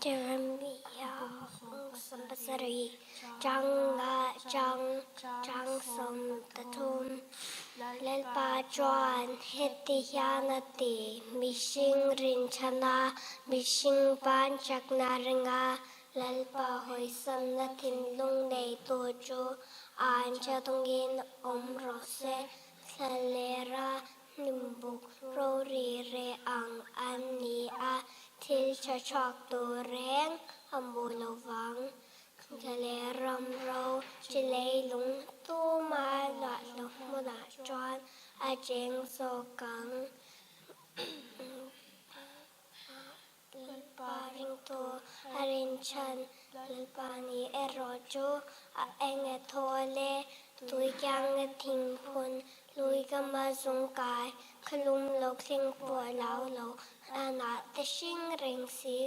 Jeremia 17 chang nga chang chang 13 Lalpa chuan heti hian a ti, Mihring rinchhana mihring ban chakna ringa Lalpa hawisanna thinlung neitu chu an tha dawngin awm rawh se, thlalera hnimbuk rori reh ang an ni a, thil tha chhuak tur reng a hmu lo vang. Thlaleh ram ro chi leilung tuma luah lo hmunah chuan a cheng zawk ang. Lalpa ringtu a rinchhan Lalpa ni erawh chu a eng e thaw le, tui kiang e thingphun, lui kama zungkai, khalum lo thleng pawh lau lo, hlanah te hring reng si,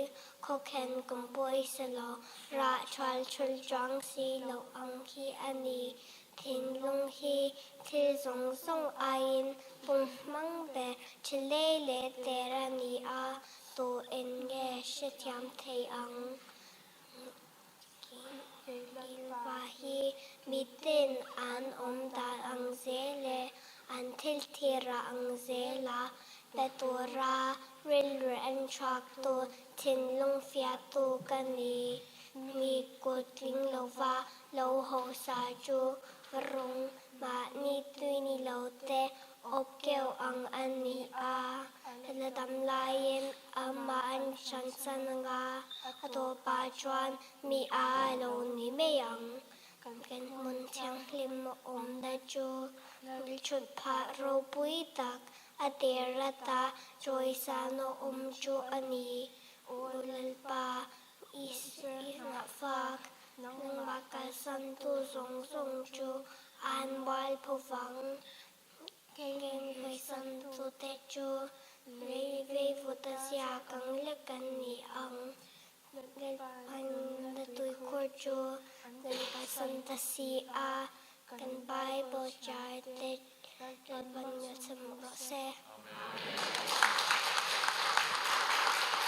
khawkhen kum pawisa lo, rah thual thul chuang si loh ang hi a ni. Thinlung hi thil zawng zawng aiin pum hmang ber thlilei leh der a ni a, tu en nge hrethiam thei ang? Lalpa hi miten an awm dan ang zel leh an thil thirah ang zela pe tura rilru en chhuaktu thinlung fiahtu ka ni. Mi kut tling lova lo hausa chu rawng mahni tui ni lo te awp keuh ang a ni a, la dam laiin amah an hransan anga a tawpah chuan mi a lo ni mai ang. Kan hmun thianghlim awmna chu thut phah ropui tak a der ata chawisana awm chu a ni. Aw Lalpa, Israel fak nangmah kalsantu zawng zawng chu an mual pho vang. Kenghawisantute chu lei veivut a ziak ang lek an ni ang. Lalpanna tuikhur chu kan kalsan ta si a, kan Bible charte Lalpan a chham rawh se. Amen.